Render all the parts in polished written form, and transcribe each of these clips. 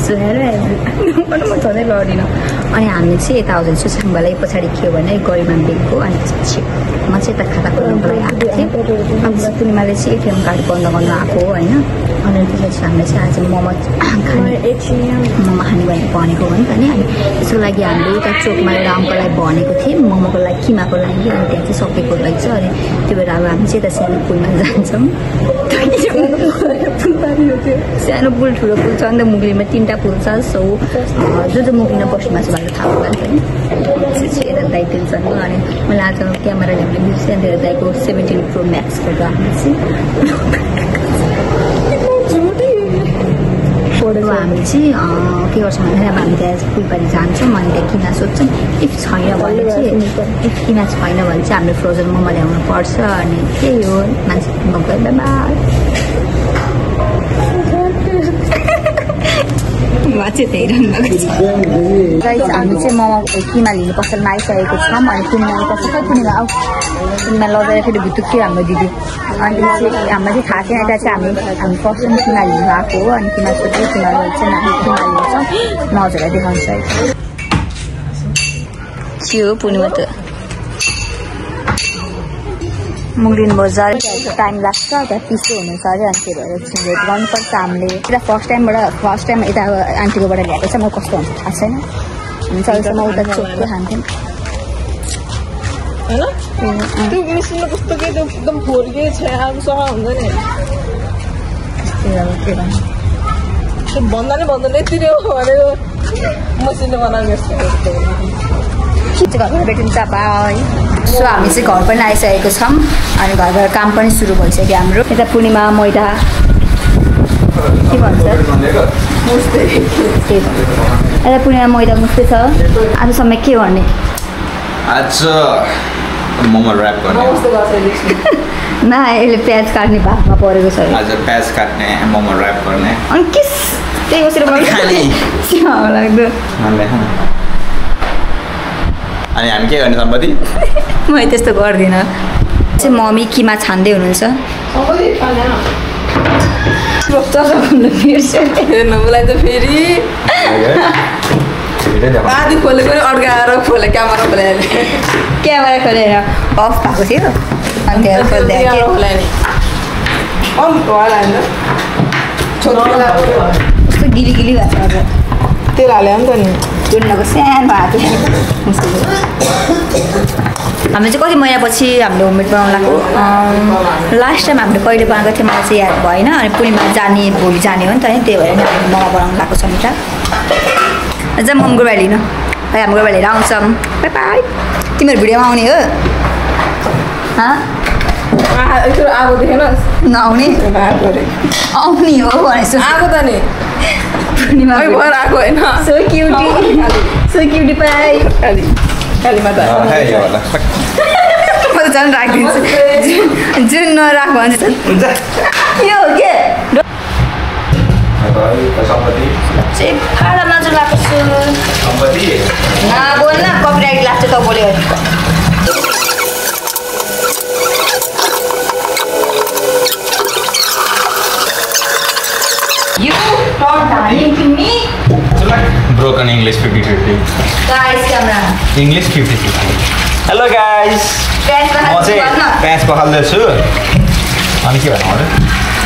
सुहाएर म झनै लडिनँ अनि हामी चाहिँ यता आउँदै सुसाङबालाई पछाडि के हो भने गरिमा बेगको अनि त्यसपछि म चाहिँ यता खाता खोल्नुको लागि आएको थिएँ अनि पूर्णिमाले चाहिँ एटिएम कार्ड बन्द गर्नु आएको होइन अनि त्यसपछि हामीले चाहिँ आज मोमो खाने भनेको हो नि त नि अनि त्यसको लागि हामीले उता चोकमा एउटा अङ्कललाई भनेको थियौँ मोमोको लागि किमाको लागि अनि त्यहाँ चाहिँ सकेको रहेछ अनि त्यो भएर अब हामी चाहिँ यता सानो पुलमा जान्छौँ सानो पुल ठुलो पुल छ नि त मुगलीमा 3टा पुल छ सो जो मुगलीमा बस्नुमा छ भनेर थाहा भएको नि त्यसपछि यता दाइ टेन्सन भयो अनि मैले आज क्यामेरा ल्याउने बिर्सेँ अनि धेरै दाइको 17 Pro Max फोटो हाल्नु फोटो हामी चाहिँ के गर्छौँ भने अब हामी त्यहाँ पुलपारी जान्छौँ अनि त्यहाँ किन सोध्छौँ इफ छैन भने चाहिँ इफ किन छैन भने चाहिँ हामीले फ्रोजन मोमो ल्याउनु पर्छ अनि त्यही हो मान्छे गयो हामी चाहिँ मोमो किमा लिनु पसलमा आइसकेको छौँ अनि पूर्णिमा सबै पूर्णिमा आऊ पूर्णिमा लगेर फेरि भित्रुक्यो हाम्रो दिदी अनि चाहिँ हाम्रो चाहिँ थाहा छैन यता चाहिँ हामी फर्स्ट टाइम किमा लिनु आएको हो अनि किमा सोध्यो किमा चाहिँ हामी किमा लिन्छौँ म हजुरलाई देखाउँछु है के हो पूर्णिमा त मुगलिन बजार टाइम लाग्छ त्यहाँ पिसो हुनु छ अरे अनि त्यही भएर छिमेट गर्नुपर्छ हामीले यता फर्स्ट टाइम यता आन्टीकोबाट ल्याएको छ म कस्तो हुन्छ थाहा छैन अनि चल्छ म उता चोकको खान्थेँ त्यो मिसिनमा कस्तो के त्यो एकदम फोर्के छ आगोसँग हुन्छ नि त्यो भन्दा नै यति नै हो भनेको मसिनले बनाएको घरमा भेटिन्छ बाई सो हामी चाहिँ घर पनि आइसकेको छौँ अनि घरबाट काम पनि सुरु भइसक्यो हाम्रो यता पूर्णिमा मैदा के भन्छ यता पूर्णिमा मैदा मुस्दै छ आजसम्म के गर्ने आज मोमो र्याप गर्ने न यसले प्याज काट्ने भागमा परेको छ आज प्याज काट्ने मोमो र्याप गर्ने अनि किस त्यही बसेर लाग्दो अनि हामी के गर्ने सम्पत्ति म त्यस्तो गर्दिनँ चाहिँ मम्मी किमा छान्दै हुनुहुन्छ मलाई त फेरि आधी खोलेको अड्काएर खोले क्यामेरा खोलेर अफ भएको थियो अनि कस्तो गिली गिली भएको छ तेल हाल्यो नि त नि चुन्नको सानो भएको थियो हामी चाहिँ कति महिनापछि हामीले होममेड बनाउनु लाग्यो लास्ट टाइम हामीले कहिले बनाएको थियो मलाई चाहिँ याद भएन अनि पूर्णिमा जाने भोलि जाने हो नि त नि त्यही भएर नि हामीले मोमो बनाउनु लाग्एको छ मिठा अझ मम्मीको बाई लिन है हाम्रो बाई लिएर आउँछौँ बाई बाई तिमीहरू भिडियोमा आउने हो आगो देखेन नआउने आउने हो भनेको आगो त नि पूर्णिमा भएर आएको होइन सो क्युटी पाइ कालीमाता म त झन् राखिदिन्छु जुन नराख भन्छ यो हो के फाडा मासु लगाएको छु बोल्न कपिराइट लाग्छ त बोल्यो You taught darling to me. Broken English 50-50. Guys, camera. English 50-50. Hello guys. म चाहिँ प्याज पखाल्दैछु अनि के भन्नु अरे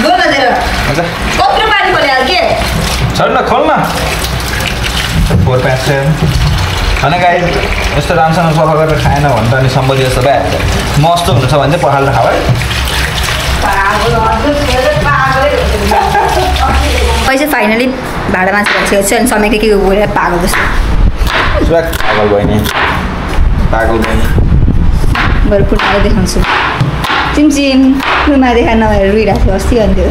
बोल्न दे र हुन्छ कत्रो पानी खोले हाल के छोड्न खोल्न फोर प्याज चाहिँ होइन गाइस यस्तो राम्रोसँग सफा गरेर खाएन भने त अनि सम्बन्धी जस्तो भइहाल्छ मस्तो हुन्छ भने चाहिँ पखालेर खाऊ है पैसा फाइनली भाडा मान्छे भइसकेको छ अनि समयको के बोलेर पागल जस्तो पागल बहिनी बरु पुर्णाले देखाउँछु चिमचिम पुर्णमा देखा नभएर रुइरहेको थियो अस्ति अन्त्यो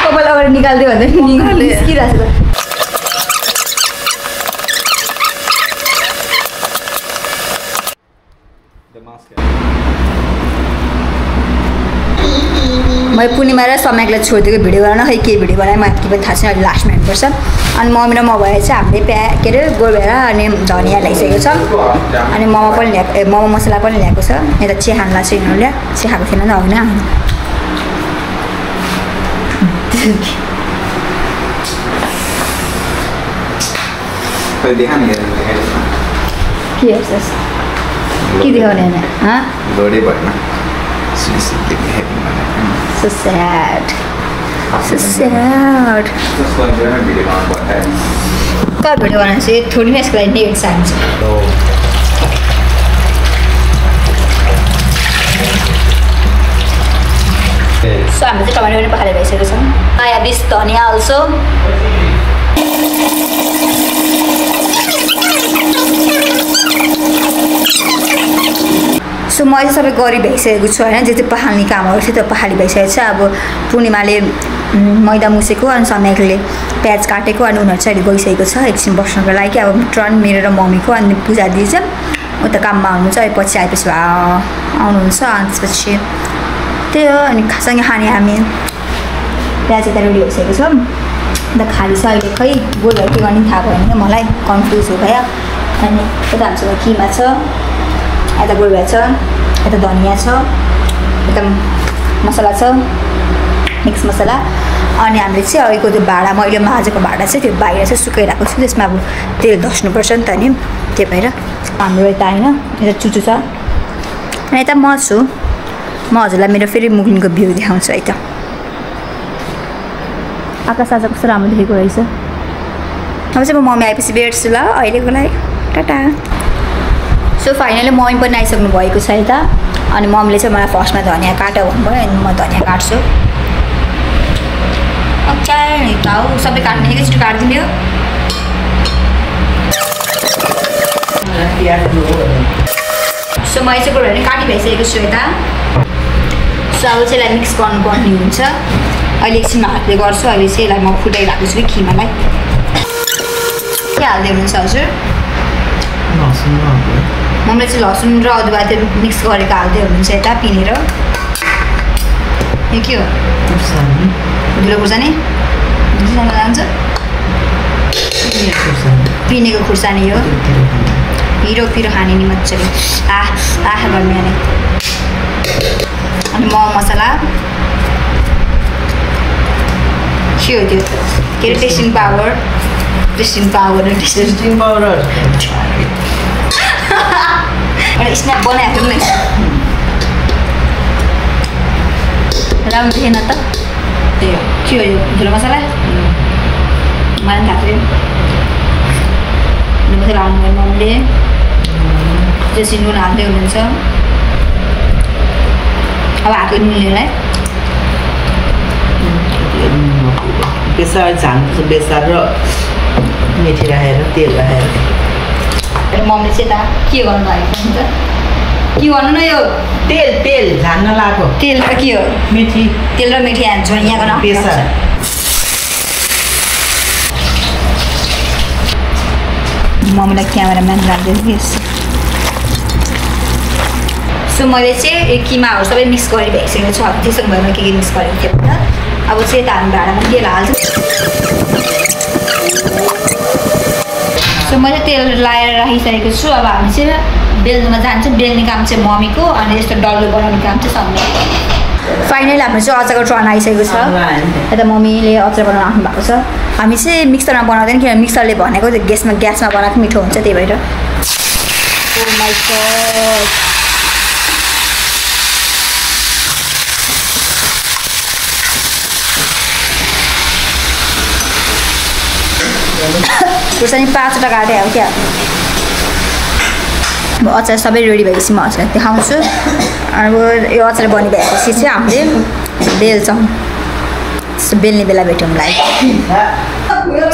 कपाल अगाडि निकालिदियो भने निस्किरहेको छ मैले पूर्णिमा र समयलाई छोडिदिएको भिडियो बनाउन खै के भिडियो बनाएँ मलाई के पनि थाहा छैन अहिले लास्टमा हेर्नुपर्छ अनि मम्मी र म भएर चाहिँ हामीले के अरे गोलभेडा अनि धनियाँ ल्याइसकेको छ अनि मोमो पनि ल्याएको मोमो मसला पनि ल्याएको छ यता चिया खानु लाग्छ यिनीहरूले चिया खाएको थिएन नि अघि नै आउनु खै देखा नि के हेर्छस् के देखाउने हैन लोडै भएन so sad so sad कहाँ भिडियो बनाएपछि थोड़ी नै यसको लागि नेट चाहिन्छ सो हामीले चाहिँ टमाटर पनि पकाएर भइसकेको छ I have this धनिया also सो मैले सबै गरी भइसकेको छु हैन जे चाहिँ पहाल्ने कामहरू थियो त्यो पहाली भइसकेको छ अब पूर्णिमाले मैदा मुसेको अनि समेकले प्याज काटेको अनि उनीहरू चाहिँ अहिले गइसकेको छ एकछिन बस्नको लागि अब टर्न मेरो र मम्मीको अनि पूजा दिदी चाहिँ उता काममा हुनुहुन्छ अहिले पछि आएपछि आउनुहुन्छ अनि त्यसपछि त्यही हो अनि सँगै खाने हामी प्याज यता रेडी भइसकेको छ अन्त खाली छ अहिले खै गोलहरू के गर्ने थाहा भएन कि मलाई कन्फ्युज हो भयो अनि यता हामीसँग किमा छ यता गोलभा छ यता धनिया छ यता मसला छ मिक्स मसला अनि हामीले चाहिँ अहिलेको त्यो भाँडा मैले माझेको भाँडा चाहिँ त्यो बाहिर चाहिँ सुकाइरहेको छु त्यसमा अब तेल धस्नुपर्छ नि त नि त्यही भएर हाम्रो यता होइन यता चुचु छ अनि यता म छु म हजुरलाई मेरो फेरि मुग्लिनको भ्यू देखाउँछु है त आकाश आज कस्तो राम्रो देखेको रहेछ अब चाहिँ म मम्मी आएपछि भेट्छु ल अहिलेको लागि टाटा सो फाइनली मम्मी पनि आइसक्नु भएको छ यता अनि मम्मीले चाहिँ मलाई फर्स्टमा धनिया काट भन्नुभयो अनि म धनिया काट्छु ताउ सबै काट्ने एकैचोटि काटिदिने हो सो मैले चाहिँ कुरोहरू काटी भइसकेको छु यता सो अब चाहिँ यसलाई मिक्स गर्नुपर्ने हुन्छ अहिले एकछिनमा हातले गर्छु अहिले चाहिँ यसलाई म फुटाइरहेको छु कि खिमालाई के हाल्दै हुनुहुन्छ हजुर मम्मीले चाहिँ लसुन र अदुवा त्यो मिक्स गरेको हाल्दै हुनुहुन्छ यता पिनेर यो के हो धुलो खुर्सानी जान्छ पिनेको खुर्सानी हो हिरो पिरो खाने नि मजाले आह गर्ने अनि मम मसला के हो त्यो के अरे टेस्टिङ पाउडर एउटा स्न्याप बनाएको नि राम्रो थिएन त त्यही के हो यो धुलो मसला मलाई पनि थाहा थियो मसला हाल्नुभयो मम्मीले त्यो सिन्दुर हाल्दै हुनुहुन्छ अब हातले मिल्नेलाई बेसार झान्छ बेसार र मेथी राखेर तेल राखेर मम्मीले चाहिँ यता के गर्नु भएको हुन्छ के गर्नु न यो तेल झान्न लाग्यो तेल र के हो मेथी तेल र मेथी झोनिया गर्न बेसार मम्मीलाई क्यामेराम्यान राख्दैछु सो मैले चाहिँ किमाहरू सबै मिक्स गरी भइसकेको छु अब त्यसो भएर के मिक्स गरेको थियो भने अब चाहिँ यता हामी भाँडामा तेल हाल्छु सो मैले तेल लाएर राखिसकेको छु अब हामी चाहिँ बेल्नुमा जान्छौँ बेल्ने काम चाहिँ मम्मीको अनि यस्तो डल्लो बनाउने काम चाहिँ सँगै फाइनली हाम्रो चाहिँ अचारको टर्न आइसकेको छ यता मम्मीले अचार बनाउनु राख्नु भएको छ हामी चाहिँ मिक्सरमा बनाउँदैन किनभने मिक्सरले भनेको ग्यासमा बनाएको मिठो हुन्छ त्यही भएर खुर्सानी 5वटा काटे हो क्या अब अचार सबै रेडी भएपछि म हजुरलाई देखाउँछु अब यो अचार बनिभएपछि चाहिँ हामीले बेल्छौँ बेल्ने बेला भेटौँलाई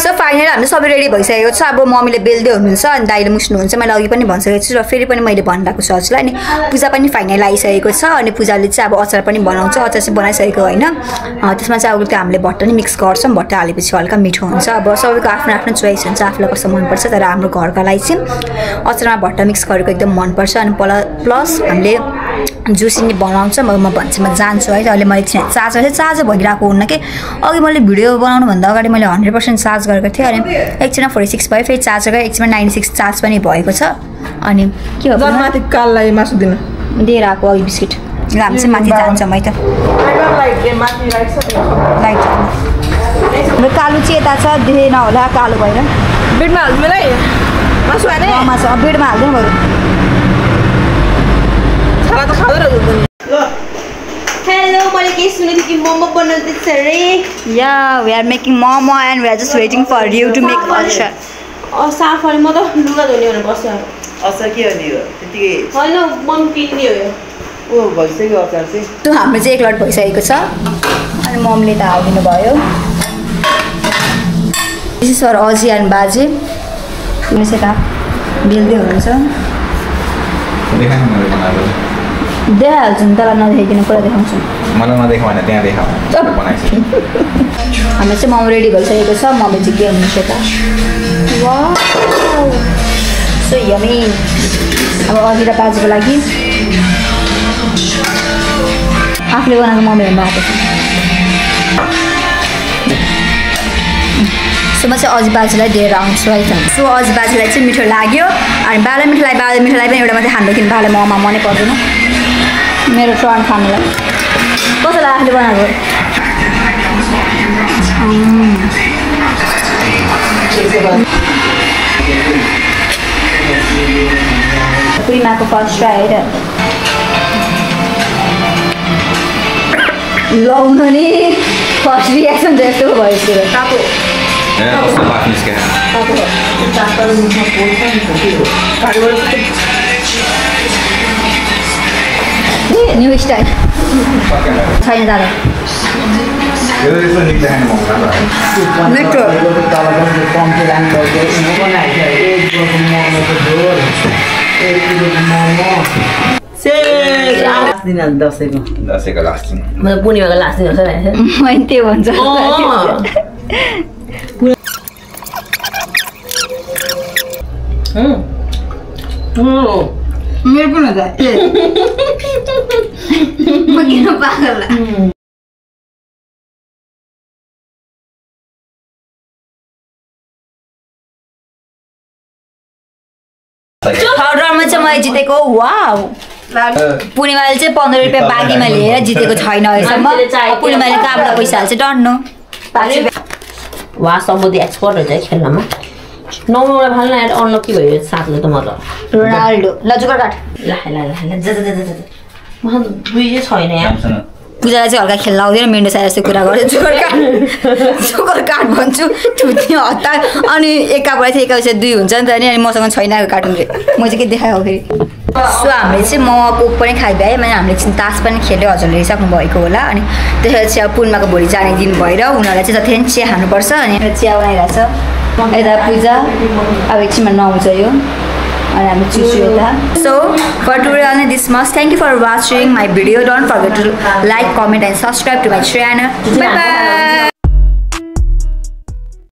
सो फाइनली हामीले सबै रेडी भइसकेको छ अब मम्मीले बेल्दै हुनुहुन्छ अनि दाइले मुस्नुहुन्छ मैले अघि पनि भनिसकेको छु र फेरि पनि मैले भनिरहेको छु हजुरलाई अनि पूजा पनि फाइनल आइसकेको छ अनि पूजाले चाहिँ अब अचार पनि बनाउँछ अचार चाहिँ बनाइसकेको होइन त्यसमा चाहिँ अब त्यो हामीले भट्टा नि मिक्स गर्छौँ भट्टा हालेपछि हल्का मिठो हुन्छ अब सबैको आफ्नो आफ्नो चोइस हुन्छ आफूलाई कस्तो मनपर्छ तर हाम्रो घरका लागि चाहिँ अचारमा भट्टा मिक्स गरेको एकदम मनपर्छ अनि प्लस हामीले जुसिनी बनाउँछ म भन्छु म जान्छु है अहिले मैले चार्जर भइरहेको हुन्न कि अघि मैले भिडियो बनाउनुभन्दा अगाडि मैले 100% चार्ज गरेको थिएँ अनि एकछिनमा 46 भयो फेरि चार्ज गरेँ एकछिनमा 96 चार्ज पनि भएको छ अनि के हो माथि काललाई मासु दिन दिएर आएको अघि बिस्किट ल हामी चाहिँ माथि जान्छौँ है त लाइट कालो चाहिँ यता छ देखेन होला कालो भएर बिटमा हाल्नु मलाई मासु हाने मासु बिटमा हाल्दिनु बरु खाना त खाँदै रहेछ नि हेलो मैले के सुनेको कि मोमो बनाउँदैछ रे Yeah, we are making momo and we are just waiting for you to make achar. साफ अनि म त लुगा धुने भनेर बस्यो अचार के अनि हो त्यतिकै होइन मन पिन्ने हो यो ओ भइसक्यो अचार चाहिँ त्यो हाम्रो चाहिँ एक लट भइसकेको छ अनि मम्मीले त हालिदिनु भयो विशेष गरेर अजी अनि बाजे उनीहरू चाहिँ बेल्दै हुनुहुन्छ देखाइहाल्छु नि तँलाई नदेखाइकन पुरा देखाउँछु मलाई नदेखाऊ भने त्यहाँ देखाऊ बनाइसक्यो हाम्रो चाहिँ मोमो रेडी भइसकेको छ मम्मी चाहिँ के हुनुहुन्छ त वाउ सो यमी अब अजी र बाजेको लागि आफूले बनाएको मोमो हेर्नु आएको छ सो म चाहिँ अजी बाजेलाई दिएर आउँछु है त सो अजी बाजेलाई चाहिँ मिठो लाग्यो अनि बाले मिठोलाई पनि एउटा मात्रै खानु किन बाले मोमोमा मनै पर्दैन मेरो टर्न खानुलाई कसैलाई आफूले बनाएको प्रिमाको फर्स्ट ट्राई र लाउनु नि फर्स्ट रियाक्सन चाहिँ यस्तो भइसक्यो तातो कस्तो लाग्छ न्यू स्टाइल छैन दादा मिठो दसैँको लास्ट दिन म त पूर्णिमाको लास्ट दिन हुन्छ नि मैले त्यो भन्छ मेरो पनि हुन्छ म किन पागल पाउडरमा चाहिँ मैले जितेको वाउ पूर्णिमाले चाहिँ 15 रुपियाँ बाँकीमा लिएर जितेको छैन अहिलेसम्म पूर्णिमाले कहाँबाट पैसा हाल्छ डन्नु वा सम्बन्धी एक्सपर्ट हुन्छ है खेल्नमा 9 फाल्न आएर अनलकी भयो साथले त म त रोनाल्डो ल जुगर काट ल म दुई छैन यहाँ पूजालाई चाहिँ हल्का खेल्न आउँदैन मेन्डो सायर जस्तो कुरा गर्यो जुगर काट भन्छु ठुट्ने हतार अनि एकाबाट चाहिँ एकापछि 2 हुन्छ नि त अनि मसँग छैन कार्टुन रे म चाहिँ के देखायो फेरि सो हामीले चाहिँ मोमो कोक पनि खाइभ्यायो मैले हामीले एकछिन तास पनि खेल्यो हजुरले हेरिसक्नु भएको होला अनि त्यसपछि चाहिँ अब पूर्णिमाको भोलि जाने दिन भएर उनीहरूलाई चाहिँ जति चिया खानुपर्छ अनि चिया बनाइरहेछ यता पूजा अब एकछिनमा नुहाउँछ यो and I'm Chuchueta. So for today only this much. Thank you for watching my video. Don't forget to like, comment and subscribe to my channel. Bye bye.